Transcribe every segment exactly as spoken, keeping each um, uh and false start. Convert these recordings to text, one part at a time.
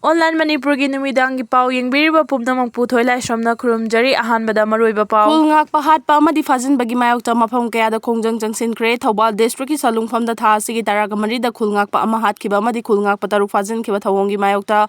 Online ꯃꯅꯤꯄꯨꯔꯒꯤ ꯅꯨꯃꯤꯗꯥꯡꯒꯤ ꯄꯥꯎ ꯌꯦꯡꯕꯤꯔꯤꯕ ꯄꯨꯝꯅꯃꯛꯄꯨ ꯊꯣꯏꯂꯥꯏꯁ꯭ꯔꯝꯅ ꯈꯨꯔꯨꯝꯖꯔꯤ꯫ ꯑꯍꯥꯟꯕꯗ ꯃꯔꯨꯑꯣꯏꯕ ꯄꯥꯎ꯫ ꯈꯨꯜ ꯉꯥꯛꯄ ꯍꯥꯠꯄ ꯑꯃꯗꯤ ꯐꯥꯖꯤꯟꯕꯒꯤ ꯃꯥꯌꯣꯛꯇ ꯃꯐꯝ ꯀꯌꯥꯗ ꯈꯣꯡꯖꯪ ꯆꯪꯁꯤꯟꯈ꯭ꯔꯦ꯫ ꯊꯧꯕꯥꯜ ꯗꯤꯁꯇ꯭ꯔꯤꯛꯀꯤ ꯁꯂꯨꯡꯐꯝꯗ ꯊꯥ ꯑꯁꯤꯒꯤ ꯇꯔꯥꯒ ꯃꯔꯤꯗ ꯈꯨꯜ ꯉꯥꯛꯄ ꯑꯃ ꯍꯥꯠꯈꯤꯕ ꯑꯃꯗꯤ ꯈꯨꯜ ꯉꯥꯛꯄ ꯇꯔꯨꯛ ꯐꯥꯖꯤꯟꯈꯤꯕ ꯊꯧꯑꯣꯡꯒꯤ ꯃꯥꯌꯣꯛꯇ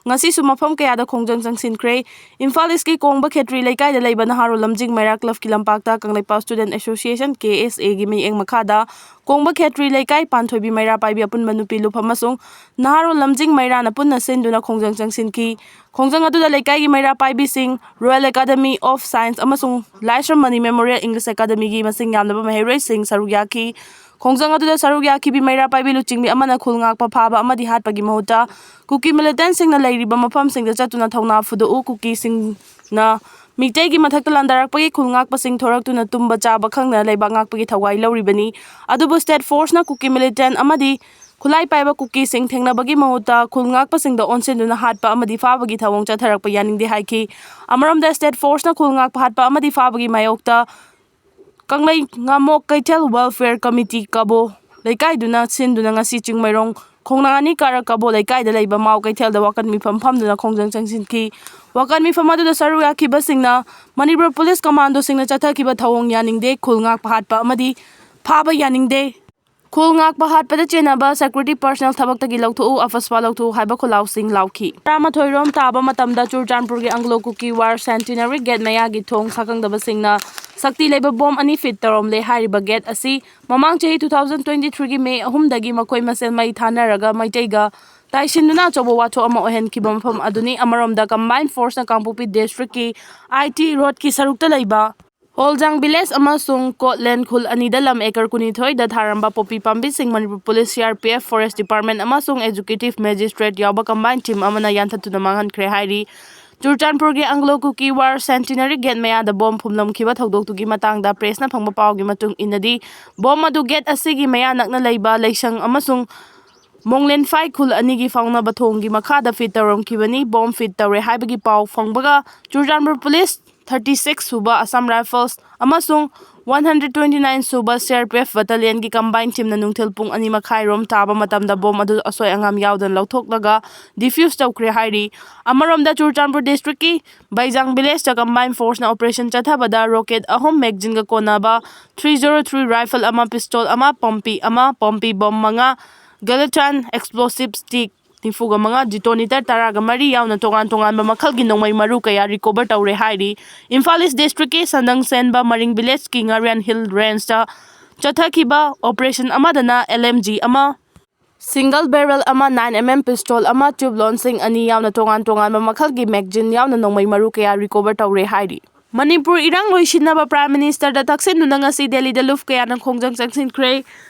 ꯉꯁꯤꯁꯨ ꯃꯐꯝ ꯀꯌꯥꯗ ꯈꯣꯡꯖꯪ ꯆꯪꯁꯤꯟꯈ꯭ꯔꯦ꯫ ꯏꯝꯐꯥꯜ ꯏꯁꯀꯤ ꯀꯣꯡꯕ ꯈꯦꯇ꯭ꯔꯤ ꯂꯩꯀꯥꯏꯗ ꯂꯩꯕ ꯅꯍꯥꯔꯣꯜ ꯂꯝꯖꯤꯡ ꯃꯩꯔꯥ ꯀ꯭ꯂꯕꯀꯤ ꯂꯝꯄꯥꯛꯇ ꯀꯪꯂꯩꯄꯥꯛ ꯁ꯭ꯇꯨꯗꯦꯟꯠ ꯑꯦꯁꯣꯁꯤꯌꯦꯁꯟ, ꯀꯦ ꯑꯦꯁ ꯑꯦꯒꯤ ꯃꯤꯠꯌꯦꯡ ꯃꯈꯥꯗ ꯀꯣꯡꯕ ꯈꯦꯇ꯭ꯔꯤ ꯂꯩꯀꯥꯏ ꯄꯥꯟꯊꯣꯏꯕꯤ ꯃꯩꯔꯥ ꯄꯥꯏꯕꯤ ꯑꯄꯨꯟꯕ ꯅꯨꯄꯤ ꯂꯨꯞ ꯑꯃꯁꯨꯡ ꯅꯍꯥꯔꯣꯜ ꯂꯝꯖꯤꯡ ꯃꯩꯔꯥꯅ ꯄꯨꯟꯅ ꯁꯤꯟꯗꯨꯅ ꯈꯣꯡꯖꯪ ꯆꯪꯁꯤꯟꯈꯤ꯫ ꯈꯣꯡꯖꯪ ꯑꯗꯨꯗ ꯂꯩꯀꯥꯏꯒꯤ ꯃꯩꯔꯥ ꯄꯥꯏꯕꯤꯁꯤꯡ, Royal Academy of Science ꯑꯃꯁꯨꯡ ꯂꯥꯏꯁ꯭ꯔꯝ ꯃꯅꯤ Memorial English Academyꯒꯤ ꯃꯁꯤꯡ ꯌꯥꯝꯂꯕ ꯃꯍꯩꯔꯣꯏꯁꯤꯡ ꯁꯔꯨꯛ ꯌꯥꯈꯤ꯫ ꯈꯣꯡꯖꯪ ꯑꯗꯨꯗ ꯁꯔꯨꯛ ꯌꯥꯈꯤꯕꯤ ꯃꯩꯔꯥ ꯄꯥꯏꯕꯤ ꯂꯨꯆꯤꯡꯕꯤ ꯑꯃꯅ ꯈꯨꯜ ꯉꯥꯛꯄ ꯐꯥꯕ ꯑꯃꯗꯤ ꯍꯥꯠꯄꯒꯤ ꯃꯍꯨꯠꯇ ꯀꯨꯀꯤ militantꯁꯤꯡꯅ ꯂꯩꯔꯤꯕ ꯃꯐꯝꯁꯤꯡꯗ ꯆꯠꯇꯨꯅ ꯊꯧꯅꯥ ꯐꯨꯗꯣꯛꯎ, ꯀꯨꯀꯤꯁꯤꯡꯅ ꯃꯤꯇꯩꯒꯤ ꯃꯊꯛꯇ ꯂꯥꯟꯗꯥꯔꯛꯄꯒꯤ ꯈꯨꯜ ꯉꯥꯛꯄꯁꯤꯡ ꯊꯣꯔꯛꯇꯨꯅ ꯇꯨꯝꯕ ꯆꯥꯕ ꯈꯪꯗꯅ ꯂꯩꯕꯥꯛ ꯉꯥꯛꯄꯒꯤ ꯊꯧꯋꯥꯏ ꯂꯧꯔꯤꯕꯅꯤ꯫ ꯑꯗꯨꯕꯨ state forceꯅ ꯀꯨꯀꯤ militant ꯑꯃꯗꯤ ꯈꯨꯠꯂꯥꯏ ꯄꯥꯏꯕ ꯀꯨꯀꯤꯁꯤꯡ ꯊꯦꯡꯅꯕꯒꯤ ꯃꯍꯨꯠꯇ ꯈꯨꯜ ꯉꯥꯛꯄꯁꯤꯡꯗ ꯑꯣꯟꯁꯤꯟꯗꯨꯅ ꯍꯥꯠꯄ ꯑꯃꯗꯤ ꯐꯥꯕꯒꯤ ꯊꯧꯑꯣꯡ ꯆꯠꯊꯔꯛꯄ ꯌꯥꯅꯤꯡꯗꯦ ꯍꯥꯏꯈꯤ꯫ ꯑꯃꯔꯣꯝꯗ state forceꯅ ꯈꯨꯜ ꯉꯥꯛꯄ ꯍꯥꯠꯄ ꯑꯃꯗꯤ ꯐꯥꯕꯒꯤ ꯃꯥꯌꯣꯛꯇ ꯀꯪꯂꯩ ꯉꯥꯃꯣꯛ ꯀꯩꯊꯦꯜ Welfare Committee, ꯀꯕꯣ ꯂꯩꯀꯥꯏꯗꯨꯅ ꯁꯤꯟꯗꯨꯅ ꯉꯁꯤ ꯆꯤꯡꯃꯩꯔꯣꯡ ꯈꯣꯡꯅꯥꯡ ꯑꯅꯤ ꯀꯥꯔꯛ ꯀꯕꯣ ꯂꯩꯀꯥꯏꯗ ꯂꯩꯕ ꯃꯥꯎ ꯀꯩꯊꯦꯜꯗ ꯋꯥꯀꯠ ꯃꯤꯐꯝ ꯐꯝꯗꯨꯅ ꯈꯣꯡꯖꯪ ꯆꯪꯁꯤꯟꯈꯤ꯫ ꯋꯥꯀꯠ ꯃꯤꯐꯝ ꯑꯗꯨꯗ ꯁꯔꯨꯛ ꯌꯥꯈꯤꯕꯁꯤꯡꯅ ꯃꯅꯤꯄꯨꯔ ꯄꯨꯂꯤꯁ ꯀꯃꯥꯟꯗꯣꯁꯤꯡꯅ ꯆꯠꯊꯈꯤꯕ ꯊꯧꯑꯣꯡ ꯌꯥꯅꯤꯡꯗꯦ, ꯈꯨꯜ ꯉꯥꯛꯄ ꯍꯥꯠꯄ ꯑꯃꯗꯤ ꯐꯥꯕ ꯌꯥꯅꯤꯡꯗꯦ, ꯈꯨꯜ ꯉꯥꯛꯄ ꯍꯥꯠꯄꯗ ꯆꯦꯟꯅꯕ security personnel ꯊꯕꯛꯇꯒꯤ ꯂꯧꯊꯣꯛꯎ, ꯑꯐꯁꯄꯥ ꯂꯧꯊꯣꯛꯎ ꯍꯥꯏꯕ ꯈꯣꯜꯂꯥꯎꯁꯤꯡ ꯂꯥꯎꯈꯤ꯫ ꯇꯔꯥꯃꯥꯊꯣꯏ ꯔꯣꯝ ꯇꯥꯕ ꯃꯇꯝꯗ ꯆꯨꯔꯆꯥꯟꯄꯨꯔꯒꯤ Anglo Kuki War Centenary Gate ꯃꯌꯥꯒꯤ ꯊꯣꯡ ꯁꯥꯈꯪꯗꯕꯁꯤꯡꯅ ꯁꯛꯇꯤ ꯂꯩꯕ ꯕꯣꯝ ꯑꯅꯤ ꯐꯤꯠ ꯇꯧꯔꯝꯂꯦ꯫ ꯍꯥꯏꯔꯤꯕ gate ꯑꯁꯤ ꯃꯃꯥꯡ ꯆꯍꯤ two thousand twenty threeꯒꯤ ꯃꯦ ꯑꯍꯨꯝꯗꯒꯤ ꯃꯈꯣꯏ ꯃꯁꯦꯜ ꯃꯩ ꯊꯥꯅꯔꯒ ꯃꯩꯇꯩꯒ ꯇꯥꯏꯁꯤꯟꯗꯨꯅ ꯑꯆꯧꯕ ꯋꯥꯊꯣꯛ ꯑꯃ ꯑꯣꯏꯍꯟꯈꯤꯕ ꯃꯐꯝ ꯑꯗꯨꯅꯤ꯫ ꯑꯃꯔꯣꯝꯗ combined forceꯅ ꯀꯥꯡꯄꯣꯛꯄꯤ districtꯀꯤ I T roadꯀꯤ ꯁꯔꯨꯛꯇ ꯂꯩꯕ ꯍꯣꯜꯖꯥꯡ village ꯑꯃꯁꯨꯡ ꯀꯣꯠꯂꯦꯟ ꯈꯨꯜ ꯑꯅꯤꯗ ꯂꯝ acre ꯀꯨꯟꯅꯤꯊꯣꯏꯗ ꯊꯥꯔꯝꯕ ꯄꯣꯄꯤ ꯄꯥꯝꯕꯤꯁꯤꯡ Manipur police, C R P F, forest department ꯑꯃꯁꯨꯡ executive magistrate ꯌꯥꯎꯕ combined team ꯑꯃꯅ ꯌꯥꯟꯊꯠꯇꯨꯅ ꯃꯥꯡꯍꯟꯈ꯭ꯔꯦ ꯍꯥꯏꯔꯤ꯫ ꯆꯨꯔꯆꯥꯟꯄꯨꯔꯒꯤ Anglo Kuki War Centenary Gate ꯃꯌꯥꯗ ꯕꯣꯝ ꯐꯨꯝꯂꯝꯈꯤꯕ ꯊꯧꯗꯣꯛꯇꯨꯒꯤ ꯃꯇꯥꯡꯗ pressꯅ ꯐꯪꯕ ꯄꯥꯎꯒꯤ ꯃꯇꯨꯡ ꯏꯟꯅꯗꯤ, ꯕꯣꯝ ꯑꯗꯨ gate ꯑꯁꯤꯒꯤ ꯃꯌꯥ ꯅꯛꯅ ꯂꯩꯕ ꯂꯩꯁꯪ ꯑꯃꯁꯨꯡ ꯃꯣꯡꯂꯦꯟꯐꯥꯏ ꯈꯨꯜ ꯑꯅꯤꯒꯤ ꯐꯥꯎꯅꯕ ꯊꯣꯡꯒꯤ ꯃꯈꯥꯗ ꯐꯤꯠ ꯇꯧꯔꯝꯈꯤꯕꯅꯤ꯫ ꯕꯣꯝ ꯐꯤꯠ ꯇꯧꯔꯦ ꯍꯥꯏꯕꯒꯤ ꯄꯥꯎ ꯐꯪꯕꯒ ꯆꯨꯔꯆꯥꯟꯄꯨꯔ police, thirty six ꯁꯨꯕ Assam Rifles ꯑꯃꯁꯨꯡ One hundred twenty nine ꯁꯨꯕ C R P F Battalion ꯒꯤ combined team ꯅ ꯅꯨꯡꯊꯤꯜ ꯄꯨꯡ ꯑꯅꯤ ꯃꯈꯥꯏ ꯔꯣꯝ ꯇꯥꯕ ꯃꯇꯝꯗ bomb ꯑꯗꯨ ꯑꯁꯣꯏ ꯑꯉꯥꯝ ꯌꯥꯎꯗꯅ ꯂꯧꯊꯣꯛꯂꯒ defuse ꯇꯧꯈ꯭ꯔꯦ ꯍꯥꯏꯔꯤ꯫ ꯑꯃꯔꯣꯝꯗ ꯆꯨꯔꯆꯥꯟꯄꯨꯔ district ꯀꯤ ꯕꯩꯖꯥꯡ village ꯇ combined force ꯅ operation ꯆꯠꯊꯕꯗ rocket ꯑꯍꯨꯝ, magazine ꯒ ꯀꯣꯟꯅꯕ three zero three rifle ꯑꯃ, pistol ꯑꯃ, ꯄꯣꯝꯄꯤ ꯑꯃ, ꯄꯣꯝꯄꯤ bomb ꯃꯉꯥ, gelatin explosive stick ꯅꯤꯐꯨꯒ ꯃꯉꯥ, detonator ꯇꯔꯥꯒ ꯃꯔꯤ ꯌꯥꯎꯅ ꯇꯣꯉꯥꯟ ꯇꯣꯉꯥꯟꯕ ꯃꯈꯜꯒꯤ ꯅꯣꯡꯃꯩ ꯃꯔꯨ ꯀꯌꯥ recover ꯇꯧꯔꯦ ꯍꯥꯏꯔꯤ꯫ ꯏꯝꯐꯥꯜ East district ꯀꯤ ꯁꯟꯗꯪ ꯁꯦꯟꯕ ꯃꯔꯤꯡ village ꯀꯤ ꯉꯥꯔꯤꯌꯥꯟ Hill Range ꯇ ꯆꯠꯊꯈꯤꯕ operation ꯑꯃꯗꯅ L M G ꯑꯃ, single barrel ꯑꯃ, nine M M pistol ꯑꯃ, tube launching ꯑꯅꯤ ꯌꯥꯎꯅ ꯇꯣꯉꯥꯟ ꯇꯣꯉꯥꯟꯕ ꯃꯈꯜꯒꯤ magazine ꯌꯥꯎꯅ ꯅꯣꯡꯃꯩ ꯃꯔꯨ ꯀꯌꯥ recover ꯇꯧꯔꯦ ꯍꯥꯏꯔꯤ꯫ ꯃꯅꯤꯄꯨꯔ ꯏꯔꯥꯡ ꯂꯣꯏꯁꯤꯟꯅꯕ Prime Minister ꯗ ꯇꯛꯁꯤꯟꯗꯨꯅ ꯉꯁꯤ ꯗꯦꯜꯂꯤꯗ ꯂꯨꯞ ꯀꯌꯥꯅ ꯈꯣꯡꯖꯪ ꯆꯪꯁꯤꯟꯈ꯭ꯔꯦ꯫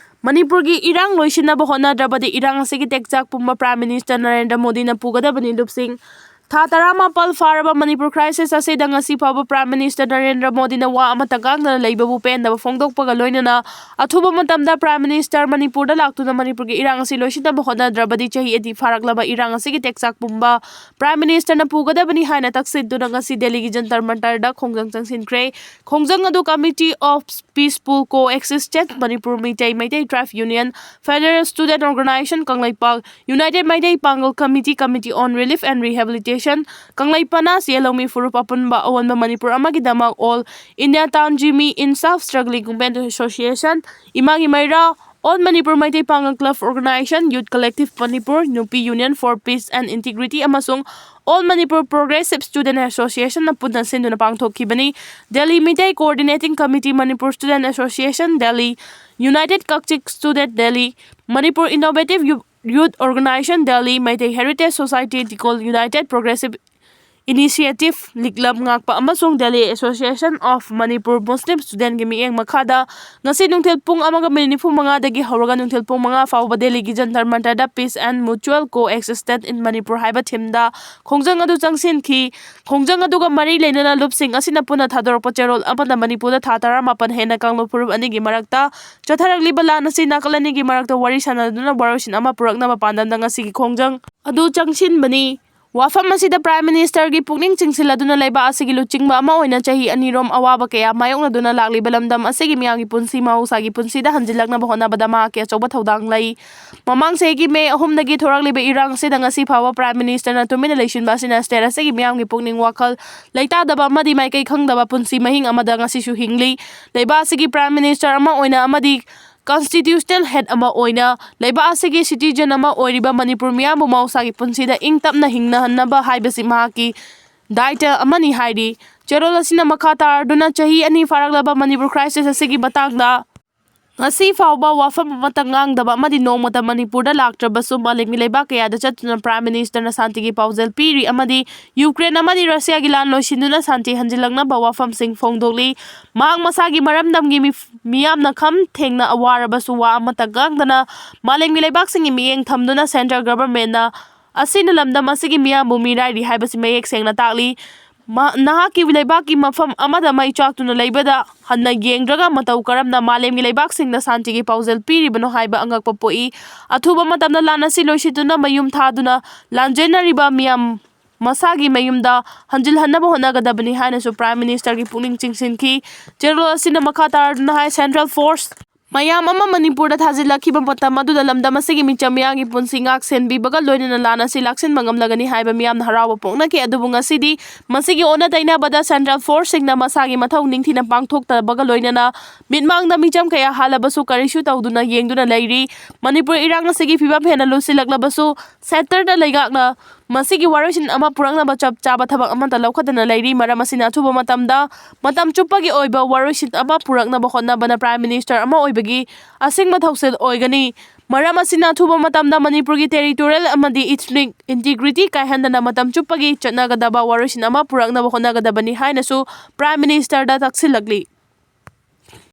ꯃꯅꯤꯄꯨꯔꯒꯤ ꯏꯔꯥꯡ ꯂꯣꯏꯁꯤꯟꯅꯕ ꯍꯣꯠꯅꯗ꯭ꯔꯕꯗꯤ ꯏꯔꯥꯡ ꯑꯁꯤꯒꯤ ꯇꯦꯛꯆꯥꯛ ꯄꯨꯝꯕ Prime Minister ꯅꯔꯦꯟꯗ꯭ꯔ ꯃꯣꯗꯤꯅ ꯄꯨꯒꯗꯕꯅꯤ꯫ ꯂꯨꯞꯁꯤꯡ ꯊꯥ ꯇꯔꯥꯃꯥꯄꯜ ꯐꯥꯔꯕ ꯃꯅꯤꯄꯨꯔ crisis ꯑꯁꯤꯗ ꯉꯁꯤ ꯐꯥꯎꯕ Prime Minister ꯅꯔꯦꯟꯗ꯭ꯔ ꯃꯣꯗꯤꯅ ꯋꯥ ꯑꯃꯠꯇ ꯉꯥꯡꯗꯅ ꯂꯩꯕꯕꯨ ꯄꯦꯟꯗꯕ ꯐꯣꯡꯗꯣꯛꯄꯒ ꯂꯣꯏꯅꯅ ꯑꯊꯨꯕ ꯃꯇꯝꯗ Prime Minister ꯃꯅꯤꯄꯨꯔꯗ ꯂꯥꯛꯇꯨꯅ ꯃꯅꯤꯄꯨꯔꯒꯤ ꯏꯔꯥꯡ ꯑꯁꯤ ꯂꯣꯏꯁꯤꯟꯅꯕ ꯍꯣꯠꯅꯗ꯭ꯔꯕꯗꯤ ꯆꯍꯤ ꯑꯅꯤ ꯐꯥꯔꯛꯂꯕ ꯏꯔꯥꯡ ꯑꯁꯤꯒꯤ ꯇꯦꯛꯆꯥꯛ ꯄꯨꯝꯕ Prime Minister ꯅ ꯄꯨꯒꯗꯕꯅꯤ ꯍꯥꯏꯅ ꯇꯛꯁꯤꯟꯗꯨꯅ ꯉꯁꯤ ꯗꯦꯜꯂꯤꯒꯤ ꯖꯟꯇꯔ ꯃꯟꯇꯔꯗ ꯈꯣꯡꯖꯪ ꯆꯪꯁꯤꯟꯈ꯭ꯔꯦ꯫ ꯈꯣꯡꯖꯪ ꯑꯗꯨ Committee of Peaceful Coexistence, Manipur Meitei, Meitei Tribe Union, Federal Student Organization, Kangleipak, United Meitei Pangal Committee, Committee on Relief and Rehabilitation, ꯀꯪꯂꯩꯄꯅ, ꯆꯦꯂꯧꯃꯤ ꯐꯨꯔꯨꯞ ꯑꯄꯨꯟꯕ ꯑꯑꯣꯟꯕ ꯃꯅꯤꯄꯨꯔ ꯑꯃꯒꯤꯗꯃꯛ All India Tanjimi Insaf Struggling Women Association, ꯏꯃꯥꯒꯤ ꯃꯩꯔꯥ, All Manipur Meitei Pangal Club Organization, Youth Collective Manipur, Nupi Union for Peace and Integrity ꯑꯃꯁꯨꯡ All Manipur Progressive Student Association ꯅ ꯄꯨꯟꯅ ꯁꯤꯟꯗꯨꯅ ꯄꯥꯡꯊꯣꯛꯈꯤꯕꯅꯤ꯫ Delhi Meitei Coordinating Committee, Manipur Student Association, Delhi, United Kachchik Student, Delhi, Manipur Innovative Youth Organization, Delhi, Meitei Heritage Society, Tigol United Progressive Initiative, ꯂꯤꯛꯂꯝ ꯉꯥꯛꯄ ꯑꯃꯁꯨꯡ Delhi Association of Manipur Muslim Student ꯒꯤ ꯃꯤꯠꯌꯦꯡ ꯃꯈꯥꯗ ꯉꯁꯤ ꯅꯨꯡꯊꯤꯜ ꯄꯨꯡ ꯑꯃꯒ ꯃꯤꯅꯤꯠ ꯅꯤꯐꯨ ꯃꯉꯥꯗꯒꯤ ꯍꯧꯔꯒ ꯅꯨꯡꯊꯤꯜ ꯄꯨꯡ ꯃꯉꯥ ꯐꯥꯎꯕ ꯗꯦꯜꯂꯤꯒꯤ Jantar ꯃꯟꯇꯔꯗ Peace and Mutual Coexistence in Manipur ꯍꯥꯏꯕ theme ꯗ ꯈꯣꯡꯖꯪ ꯑꯗꯨ ꯆꯪꯁꯤꯟꯈꯤ꯫ ꯈꯣꯡꯖꯪ ꯑꯗꯨꯒ ꯃꯔꯤ ꯂꯩꯅꯅ ꯂꯨꯞꯁꯤꯡ ꯑꯁꯤꯅ ꯄꯨꯟꯅ ꯊꯥꯗꯣꯔꯛꯄ ꯆꯦꯔꯣꯜ ꯑꯃꯗ ꯃꯅꯤꯄꯨꯔꯗ ꯊꯥ ꯇꯔꯥꯃꯥꯄꯜ ꯍꯦꯟꯅ ꯀꯥꯡꯂꯨꯞ ꯐꯨꯔꯨꯞ ꯑꯅꯤꯒꯤ ꯃꯔꯛꯇ ꯆꯠꯊꯔꯛꯂꯤꯕ ꯂꯥꯟ ꯑꯁꯤ ꯅꯥꯀꯜ ꯑꯅꯤꯒꯤ ꯃꯔꯛꯇ ꯋꯥꯔꯤ ꯁꯥꯟꯅꯗꯨꯅ ꯋꯥꯔꯣꯏꯁꯤꯟ ꯑꯃ ꯄꯨꯔꯛꯅꯕ ꯄꯥꯟꯗꯝꯗ ꯉꯁꯤꯒꯤ ꯈꯣꯡꯖꯪ ꯑꯗꯨ ꯆꯪꯁꯤꯟꯕꯅꯤ꯫ ꯋꯥꯐꯝ ꯑꯁꯤꯗ Prime Minister ꯒꯤ ꯄꯨꯛꯅꯤꯡ ꯆꯤꯡꯁꯤꯜꯂꯗꯨꯅ ꯂꯩꯕꯥꯛ ꯑꯁꯤꯒꯤ ꯂꯨꯆꯤꯡꯕ ꯑꯃ ꯑꯣꯏꯅ ꯆꯍꯤ ꯑꯅꯤꯔꯣꯝ ꯑꯋꯥꯕ ꯀꯌꯥ ꯃꯥꯌꯣꯛꯅꯗꯨꯅ ꯂꯥꯛꯂꯤꯕ ꯂꯝꯗꯝ ꯑꯁꯤꯒꯤ ꯃꯤꯌꯥꯝꯒꯤ ꯄꯨꯟꯁꯤ ꯃꯍꯧꯁꯥꯒꯤ ꯄꯨꯟꯁꯤꯗ ꯍꯟꯖꯤꯜꯂꯛꯅꯕ ꯍꯣꯠꯅꯕꯗ ꯃꯍꯥꯛꯀꯤ ꯑꯆꯧꯕ ꯊꯧꯗꯥꯡ ꯂꯩ꯫ ꯃꯃꯥꯡ ꯆꯍꯤꯒꯤ ꯃꯦ ꯑꯍꯨꯝꯗꯒꯤ ꯊꯣꯔꯛꯂꯤꯕ ꯏꯔꯥꯡ ꯑꯁꯤꯗ ꯉꯁꯤ ꯐꯥꯎꯕ Prime Minister ꯅ ꯇꯨꯃꯤꯟꯅ ꯂꯩꯁꯤꯟꯕ ꯑꯁꯤꯅ state ꯑꯁꯤꯒꯤ ꯃꯤꯌꯥꯝꯒꯤ ꯄꯨꯛꯅꯤꯡ ꯋꯥꯈꯜ ꯂꯩꯇꯥꯗꯕ ꯑꯃꯗꯤ ꯃꯥꯏꯀꯩ ꯈꯪꯗꯕ ꯄꯨꯟꯁꯤ ꯃꯍꯤꯡ ꯑꯃꯗ ꯉꯁꯤꯁꯨ ꯍꯤꯡꯂꯤ꯫ ꯂꯩꯕꯥꯛ ꯑꯁꯤꯒꯤ Prime Minister ꯑꯃ ꯑꯣꯏꯅ ꯑꯃꯗꯤ constitutional head ꯑꯃ ꯑꯣꯏꯅ ꯂꯩꯕꯥꯛ ꯑꯁꯤꯒꯤ citizen ꯑꯃ ꯑꯣꯏꯔꯤꯕ ꯃꯅꯤꯄꯨꯔ ꯃꯤꯌꯥꯝꯕꯨ ꯃꯍꯧꯁꯥꯒꯤ ꯄꯨꯟꯁꯤꯗ ꯏꯪ ꯇꯞꯅ ꯍꯤꯡꯅꯍꯟꯅꯕ ꯍꯥꯏꯕꯁꯤ ꯃꯍꯥꯛꯀꯤ ꯗꯥꯏꯇ ꯑꯃꯅꯤ ꯍꯥꯏꯔꯤ꯫ ꯆꯦꯔꯣꯜ ꯑꯁꯤꯅ ꯃꯈꯥ ꯇꯥꯔꯗꯨꯅ ꯆꯍꯤ ꯑꯅꯤ ꯐꯥꯔꯛꯂꯕ ꯃꯅꯤꯄꯨꯔ crisis ꯑꯁꯤꯒꯤ ꯃꯇꯥꯡꯗ ꯉꯁꯤ ꯐꯥꯎꯕ ꯋꯥꯐꯝ ꯑꯃꯠꯇ ꯉꯥꯡꯗꯕ ꯑꯃꯗꯤ ꯅꯣꯡꯃꯇ ꯃꯅꯤꯄꯨꯔꯗ ꯂꯥꯛꯇ꯭ꯔꯕꯁꯨ ꯃꯥꯂꯦꯝꯒꯤ ꯂꯩꯕꯥꯛ ꯀꯌꯥꯗ ꯆꯠꯇꯨꯅ Prime Minister ꯅ ꯁꯥꯟꯇꯤꯒꯤ ꯄꯥꯎꯖꯦꯜ ꯄꯤꯔꯤ ꯑꯃꯗꯤ ꯌꯨꯀ꯭ꯔꯦꯟ ꯑꯃꯗꯤ ꯔꯁꯤꯌꯥꯒꯤ ꯂꯥꯟ ꯂꯣꯏꯁꯤꯟꯗꯨꯅ ꯁꯥꯟꯇꯤ ꯍꯟꯖꯤꯜꯂꯛꯅꯕ ꯋꯥꯐꯝꯁꯤꯡ ꯐꯣꯡꯗꯣꯛꯂꯤ꯫ ꯃꯍꯥꯛ ꯃꯁꯥꯒꯤ ꯃꯔꯝꯗꯝꯒꯤ ꯃꯤ-, ꯃꯤꯌꯥꯝꯅ ꯈꯝ ꯊꯦꯡꯅ ꯋꯥꯔꯕꯁꯨ ꯋꯥ ꯑꯃꯠꯇ ꯉꯥꯡꯗꯅ ꯃꯥꯂꯦꯝꯒꯤ ꯂꯩꯕꯥꯛꯁꯤꯡꯒꯤ ꯃꯤꯠꯌꯦꯡ ꯊꯝꯗꯨꯅ central government ꯅ ꯑꯁꯤꯅ ꯂꯝꯗꯝ ꯑꯁꯤꯒꯤ ꯃꯤꯌꯥꯝꯕꯨ ꯃꯤꯔꯥꯏꯔꯤ ꯍꯥꯏꯕꯁꯤ ꯃꯌꯦꯛ ꯁꯦꯡꯅ ꯇꯥꯛꯂꯤ꯫ ꯃ-, ꯅꯍꯥꯛꯀꯤ ꯂꯩꯕꯥꯛꯀꯤ ꯃꯐꯝ ꯑꯃꯗ ꯃꯩ ꯆꯥꯛꯇꯨꯅ ꯂꯩꯕꯗ ꯍꯟꯅ ꯌꯦꯡꯗ꯭ꯔꯒ ꯃꯇꯧ ꯀꯔꯝꯅ ꯃꯥꯂꯦꯝꯒꯤ ꯂꯩꯕꯥꯛꯁꯤꯡꯗ ꯁꯥꯟꯇꯤꯒꯤ ꯄꯥꯎꯖꯦꯜ ꯄꯤꯔꯤꯕꯅꯣ ꯍꯥꯏꯕ ꯑꯉꯛꯄ ꯄꯣꯛꯏ꯫ ꯑꯊꯨꯕ ꯃꯇꯝꯗ ꯂꯥꯟ ꯑꯁꯤ ꯂꯣꯏꯁꯤꯟꯗꯨꯅ ꯃꯌꯨꯝ ꯊꯥꯗꯨꯅ ꯂꯥꯟꯖꯦꯟꯅꯔꯤꯕ ꯃꯤꯌꯥꯝ ꯃꯁꯥꯒꯤ ꯃꯌꯨꯝꯗ ꯍꯟꯖꯤꯜꯍꯟꯅꯕ ꯍꯣꯠꯅꯒꯗꯕꯅꯤ ꯍꯥꯏꯅꯁꯨ Prime Minister ꯒꯤ ꯄꯨꯛꯅꯤꯡ ꯆꯤꯡꯁꯤꯟꯈꯤ꯫ ꯆꯦꯔꯣꯜ ꯑꯁꯤꯅ ꯃꯈꯥ ꯇꯥꯔꯗꯨꯅ ꯍꯥꯏ, central force ꯃꯌꯥꯝ ꯑꯃ ꯃꯅꯤꯄꯨꯔꯗ ꯊꯥꯖꯤꯜꯂꯛꯈꯤꯕ ꯃꯇꯝ ꯑꯗꯨꯗ ꯂꯝꯗꯝ ꯑꯁꯤꯒꯤ ꯃꯤꯆꯝ ꯃꯤꯌꯥꯝꯒꯤ ꯄꯨꯟꯁꯤ ꯉꯥꯛ ꯁꯦꯟꯕꯤꯕꯒ ꯂꯣꯏꯅꯅ ꯂꯥꯟ ꯑꯁꯤ ꯂꯥꯛꯁꯤꯟꯕ ꯉꯝꯂꯒꯅꯤ ꯍꯥꯏꯕ ꯃꯤꯌꯥꯝꯅ ꯍꯔꯥꯎꯕ ꯄꯣꯛꯅꯈꯤ꯫ ꯑꯗꯨꯕꯨ ꯉꯁꯤꯗꯤ ꯃꯁꯤꯒꯤ ꯑꯣꯟꯅ ꯇꯩꯅꯕꯗ central force ꯁꯤꯡꯅ ꯃꯁꯥꯒꯤ ꯃꯊꯧ ꯅꯤꯡꯊꯤꯅ ꯄꯥꯡꯊꯣꯛꯇꯕꯒ ꯂꯣꯏꯅꯅ ꯃꯤꯠꯃꯥꯡꯗ ꯃꯤꯆꯝ ꯀꯌꯥ ꯍꯥꯠꯂꯕꯁꯨ ꯀꯔꯤꯁꯨ ꯇꯧꯗꯨꯅ ꯌꯦꯡꯗꯨꯅ ꯂꯩꯔꯤ꯫ ꯃꯅꯤꯄꯨꯔ ꯏꯔꯥꯡ ꯑꯁꯤꯒꯤ ꯐꯤꯕꯝ ꯍꯦꯟꯅ ꯂꯨꯁꯤꯜꯂꯛꯂꯕꯁꯨ centre ꯗ ꯂꯩꯉꯥꯛꯅ ꯃꯁꯤꯒꯤ ꯋꯥꯔꯣꯏꯁꯤꯟ ꯑꯃ ꯄꯨꯔꯛꯅꯕ ꯆꯞ ꯆꯥꯕ ꯊꯕꯛ ꯑꯃꯠꯇ ꯂꯧꯈꯠꯇꯅ ꯂꯩꯔꯤ꯫ ꯃꯔꯝ ꯑꯁꯤꯅ ꯑꯊꯨꯕ ꯃꯇꯝꯗ ꯃꯇꯝ ꯆꯨꯞꯄꯒꯤ ꯑꯣꯏꯕ ꯋꯥꯔꯣꯏꯁꯤꯟ ꯑꯃ ꯄꯨꯔꯛꯅꯕ ꯍꯣꯠꯅꯕꯅ Prime Minister ꯑꯃ ꯑꯣꯏꯕꯒꯤ ꯑꯁꯦꯡꯕ ꯊꯧꯁꯤꯜ ꯑꯣꯏꯒꯅꯤ꯫ ꯃꯔꯝ ꯑꯁꯤꯅ ꯑꯊꯨꯕ ꯃꯇꯝꯗ ꯃꯅꯤꯄꯨꯔꯒꯤ territorial ꯑꯃꯗꯤ ethnic integrity ꯀꯥꯏꯍꯟꯗꯅ ꯃꯇꯝ ꯆꯨꯞꯄꯒꯤ ꯆꯠꯅꯒꯗꯕ ꯋꯥꯔꯣꯏꯁꯤꯟ ꯑꯃ ꯄꯨꯔꯛꯅꯕ ꯍꯣꯠꯅꯒꯗꯕꯅꯤ ꯍꯥꯏꯅꯁꯨ Prime Minister ꯗ ꯇꯛꯁꯤꯜꯂꯛꯂꯤ꯫